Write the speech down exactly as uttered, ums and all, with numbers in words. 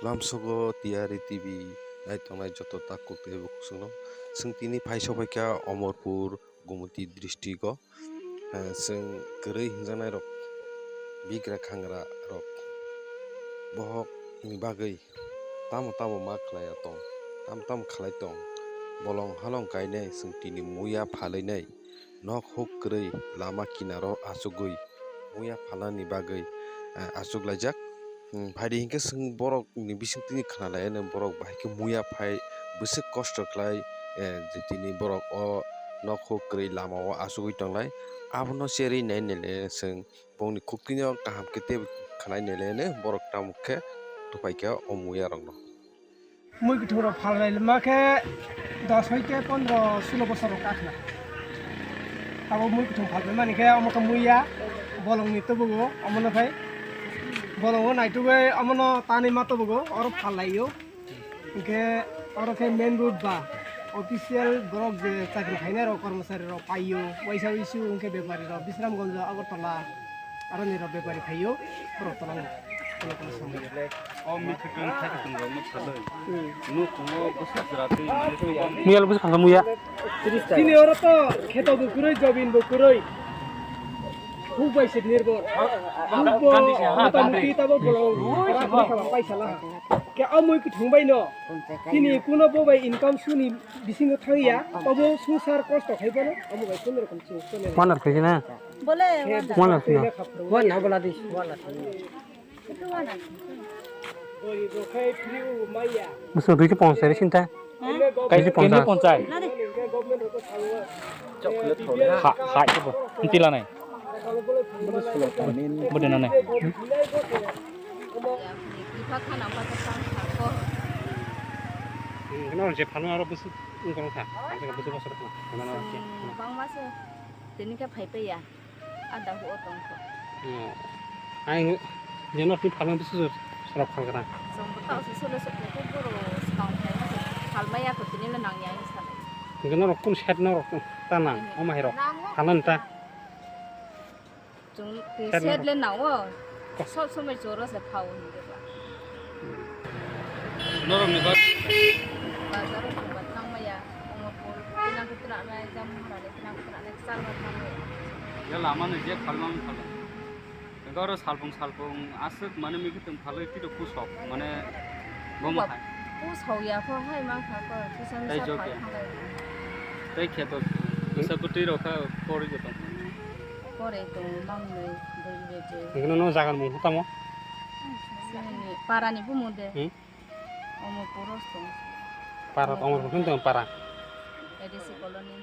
Lamsogo Tiyari T V nai tongnai joto takhuk tei bukhuk chwngno. Chwng tini phai sokphaikha Omorpur, Gumoti district o. Eh, chwng kwrwi hwnjaknai rok, bigra khangra rok, bohok ni bagwi tamo tamo ma khlaiya tong, tamo tamo khlai tong, bolong halong kainai chwng tini muya phalwi nai. Nok huk kwrwi lama kinaro achugwi muya phalnani bagwi, eh, achuklaijak. Hmm, phaidi hinkhe chwng borokni bisingtwi khna lai, borok bahai khe muya phai bwswk kosto khlai, eh, je tini borok o nok huk kwrwi lama o achugwi tonglai. Abono cherwi nai nai le chwng bongni khuktwino kaham khe tei khna nai le borok tamo khe tuphai kha o muya rokno. Mui kwthwng rok phalnai ma khe dos hoite pondro sulo bosor rok kakhna. Abo mui kwthwng phalbai mani khe omo khe muiya bolongni tubugo omono phai bolongo naitugwi omono tanwi ma tubugo oro phallaio. Hinkhe oro khe main road ba official borok je chakri khainai rok kormosari rok paio waisa wisu hinkhe bepari rok Bisramganj Agartala. Aro nirok bepari phaio, borok tolango. Kono kono samung ya. O mikhuitwng khaikhuitwng rokno salwi. Hmm. Nukhungo bwswk jwratwi manwi tongma. Muya lo bwswk kha muya. Chini oro to kheto bo kwrwi, jobin bo kwrwi. Huk bai se nirbor. Huk bo motamuti tabo bolong. Ora kha paisa la. Khe o mui kwthwng bai no. Chini kuno bo bai income suni bisingo thangya. Tabo sungsar kosto khai bono. Amo bai kuno rokom chini. Manar khaikhe na. Bole, wana. Wana na. Wana na bola dis. Wana na. Musu duiso ponchai sinta. Duiso ponchai. Ponchai. Ha, ha, ibo. Ntila nai. Bode na nai. Kenal je phano aro busu ungkong kha. Busu bosor kha. Bangma se. Tini khe phai paiya. Ada huo tongkho. Oh. Ai, jeno twi phalmai bwswk jora phalgra. Chwngbo tao se solo sokni khe boro swkang phaima se phalmaya kho tini le nangya hinwi sanai. Hwnkhe norok kun side norok ta nang, omo hai rok. Nango. Phalnani ta. Chwng twi side le nango. Sob somoi choro se phao hinwi ba. Norokni ba- Bazaro thangba thangmaya, omo pol, tinang khe tinang nai, jam harani tinang khe tinang nai, chal ba thangmaya. Ya lama ni je phalmang phala. Ego oro salpung salpung aswk mane mikitwng phalwi tito pusok mane bomo hai. Pusok ya pho hai mang kha ko, kisa misa phal thanglai. Tei kheto kisa bwtwi rok kha pori je tong. Pori tong mang nai, doi beje. Ego no jagan mung tamo? Sini parani bumung de. Hmm? Omorpur o tong. Para, Omorpur khe tong para. A D C colony.